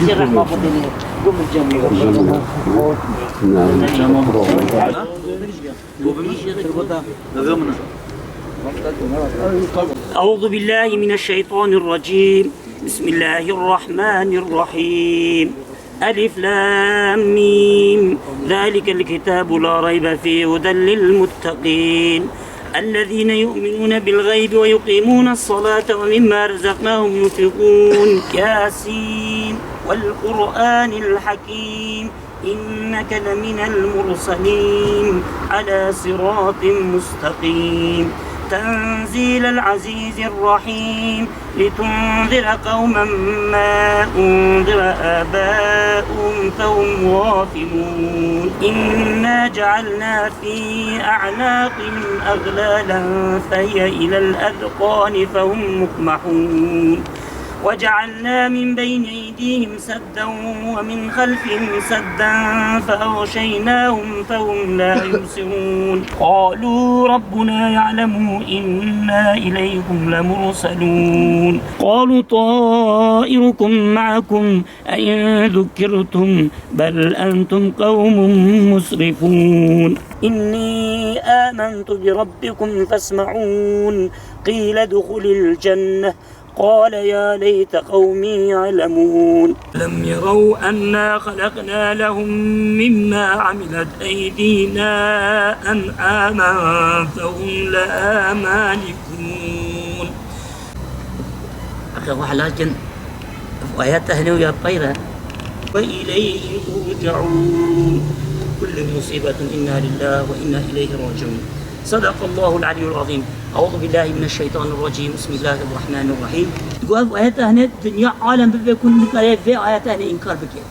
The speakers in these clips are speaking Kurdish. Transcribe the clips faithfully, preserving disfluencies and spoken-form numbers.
Rehma Xwedê lê. أعوذ بالله من الشيطان الرجيم. بسم الله الرحمن الرحيم. ألف لام ميم. ذلك الكتاب لا ريب فيه هدى للمتقين. الذين يؤمنون بالغيب ويقيمون الصلاة ومما رزقناهم ينفقون. ياسين والقرآن الحكيم. إنك لمن المرسلين على صراط مستقيم. تنزيل العزيز الرحيم. لتنذر قوما ما أنذر آباؤهم فهم غافلون. إنا جعلنا في أعناقهم أغلالا فهي إلى الأذقان فهم مقمحون. وجعلنا من بين أيديهم سدا ومن خلفهم سدا فأغشيناهم فهم لا يبصرون. قالوا ربنا يعلم إنا إليكم لمرسلون. قالوا طائركم معكم أئن ذكرتم بل أنتم قوم مسرفون. إني آمنت بربكم فاسمعون. قيل ادخل الجنة. قال يا ليت قومي يعلمون. ألم يروا أنا خلقنا لهم مما عملت أيدينا أنعاما فهم لها مالكون. Heqê xwe helal kin. Ev ayet tehne û ya peyre. وإليه ترجعون. كل مصيبة إنا لله وإنا إليه راجعون. صدق الله العلي العظيم. أعوذ بالله من الشيطان الرجيم. بسم الله الرحمن الرحيم. Digo ev ayeta hene dinya alem bibe ku nikare vê ayeta hene înkar bike.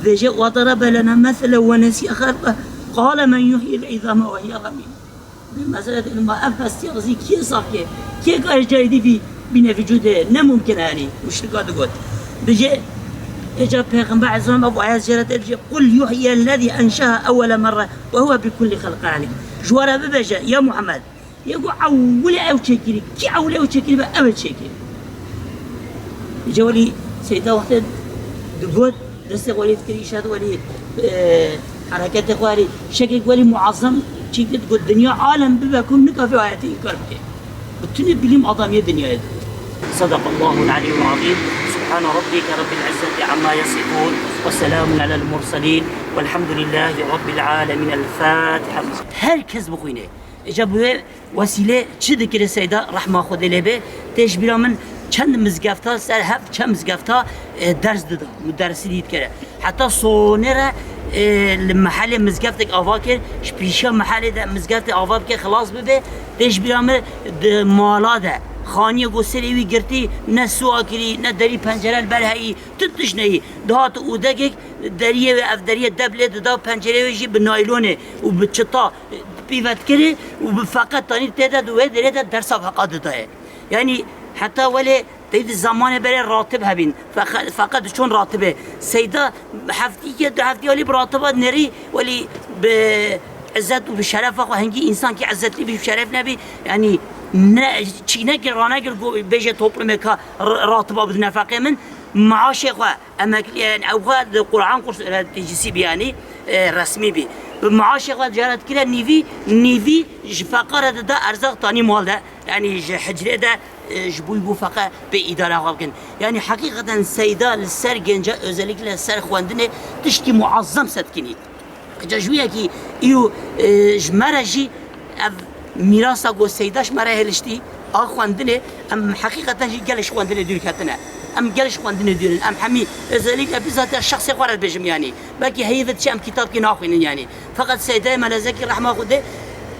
Vêje وضرب لنا مثلا ونسي خلقه قال من يحيي العظام وهي رميم. Bi mesela dedim, ma ev hestiya rizî kê saf ke? Kê kare carî dî vî bîne vücudê? Ne mumkin e, yanî muşrika digot. Dije, êca Pêxember Aleyhisselam ev ayet jê re te dije, "قل يحيي الذي أنشأها أول مرة وهو بكل خلق عليم." Ji we re bibêje, ya Muhammed, yê ku ewilê ew çêkirî, kî ewilê ew çêkirî be, ew ê çêkirî. Îca welî Seyda wextê digot, destê xwe welî dikirî, îşa welî, e, hereketê xwe welî, şeklek welî muazzam çêkir, digot, dinya alem bibe ku nika vê ayetê înkar bike. Bütün bilim adamiyê dinyayê digot. صدق الله العلي العظيم. سبحان ربك رب العزة عما يصفون. وسلام على المرسلين. والحمد لله رب العالمين. الفاتحة. Her kes bixwîne. Îca bi wê Wesîlê çi dikire Seyda, rehma Xwedê lê be, tê ji bîra min çend mizgefta ser hev, çend mizgefta, e, ders dida, muderrisî dî dikere. Heta sonê re, e, li mehelê mizgeftek ava kir, ji pîşiya mehelê de mizgeftê ava bike, xilas bibe, tê ji bîra min di mala de, xaniyê ku serê wî girtî, ne siwa kirî, ne derî pencere li ber heyî, tu tişt neyî. Dihat ûdegek deriyê wê, ev deriyê deb lê dida, pencereyê wê jî bi naylonê û bi çita pîvet kirî û bi feqe tanî tê de di wê derê de dersa feqa didayê. Yanî heta welê tey di zamanê berê ratib hebîn. Feqe, feqe diçûn ratibê. Seyda heftî yê du heftî alî bi ratiba nerî welî bi izzet û bi şerefa xwe hingî însankî izzetlî bî, şeref nebî. Yanî ne çînekê ranegir ku bêje toplumê ka r-, ratiba bidine feqê min. Maaşê xwe Emeklî, yanî ew xwe di Quran kurs re tecîsî bî, yanî, e, resmî bî. Bi maaşê xwe cara dikire nîvî, nîvî ji feqa re dida erzaq tanî mal de, yanî ji hicrê de, e, ji bo wî bû feqe pê îdara xwe bikin. Yanî heqîqeten Seyda li ser genca, özellikle ser xwendinê tiştî muazzam sedkinî. Ca ji wî yekî îro, e, ji me re jî ev mîrasa ku Seyda ji me re hêliştî, a xwendinê, em heqîqeten jî gelek ji xwendinê dûr ketine. Em gelek ji xwendinê dûr in. Em hemî, özellikle bizatiya şexsê xwe re dibêjim, yanî. Belkî heyî ve diçe em kitabkî naxwînin, yanî. Feqet Seydayê Melezekî rehma Xwedê,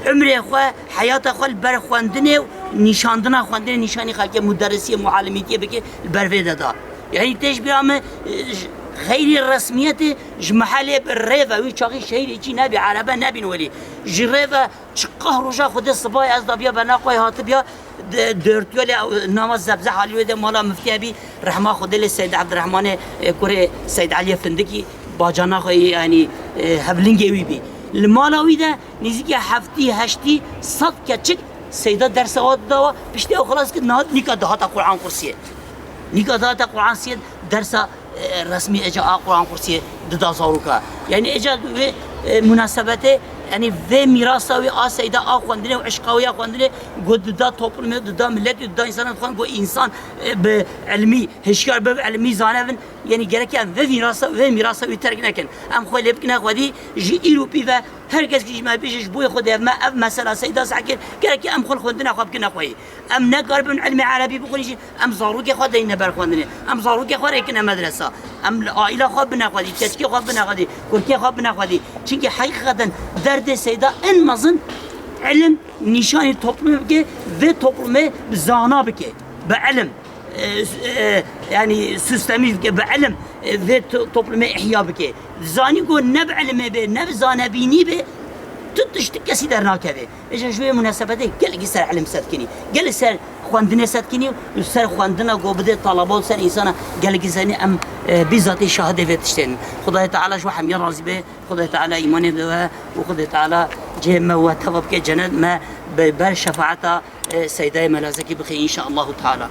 umrê xwe, heyata xwe li ber xwendinê û nîşandina xwendinê, nîşanî xelkê muderrisiyê, mualimîtiyê bike, li ber vê de da. Yanî tê ji bîra me, e, ji xeyrî resmiyetê ji mehelê bi rê ve, wî çaxî şehîrê çî nebî, erebe nebîn welî. Ji rê ve çiqah roja Xwedê sibay ez dabiya berna xwe hatibîya d-, dörtiyolê, nama zebze halî wê de mala miftiyê bî, rehma Xwedê lê Seyd Ebdirehmanê, e, kurê Seyd Eliyê Findikî bacana xwe yê, yanî, e, hevlingê wî bî. Li mala wî de nêzîkî heftî, heştî sed keçik Seyda dersa wa dida wa, piştî ew xilas kir, niha nîka dihata Quran kursiyê. Nîka dihata Quran siyê dersa e, resmî êca a Quran kursiyê dida zaroka. Yani êca wê, e, munasebetê, yani vê mîrasa wê a seyda a xwendinê û eşqa wê ya xwendinê go dida toplumê, dida milletê, dida însanan xwend go însan, e, bi ilmî hişyar be, bi ilmî zanevin. Yani gerek em vê mîrasa, vê mîrasa wî terk nekin. Em xwe lê bikine xwedî ji îro pî ve her kes ki ji me bêje ji boyê xwe de ev me, ev mesela seyda sehkir, gerek em xwe xwendina xwe bikine xweyî. Em nekaribin ilmê erebî bixwînin jî, em zarokê xwe deyne ber xwendinê. Em zarokê xwe rêkine medresa. Em li aîla xwe bine xwedî, keçikê xwe bine xwedî, kurkê xwe bine xwedî. Çimkî heqîqeten derdê seyda en mezin ilim nîşanî toplumê bike, vê toplumê bi zana bike, bi ilim, e, s-, e, yani sistemî bike, bi ilim, e, vê to-, toplumê ihya bike. Zanî ku ne bi ilimê bê, ne bi zanebînî bê, tu tişt kesî dernakeve. Êca ji wê munasebetê gelekî ser ilim setkinî, gelek ser xwendinê setkinî û ser xwendina ku bidê talaba û ser însana gelekî zenî em, e, bîzatî şahidê vê tiştên. Xwedayê Teala ji we hemiya razî be, Xwedayê Teala îmanê bide we û Xwedayê Teala cihê me we teva bike cenet, me bi ber şefaeta, e, Seydayê Melazekî bixê înşaallahu Teala.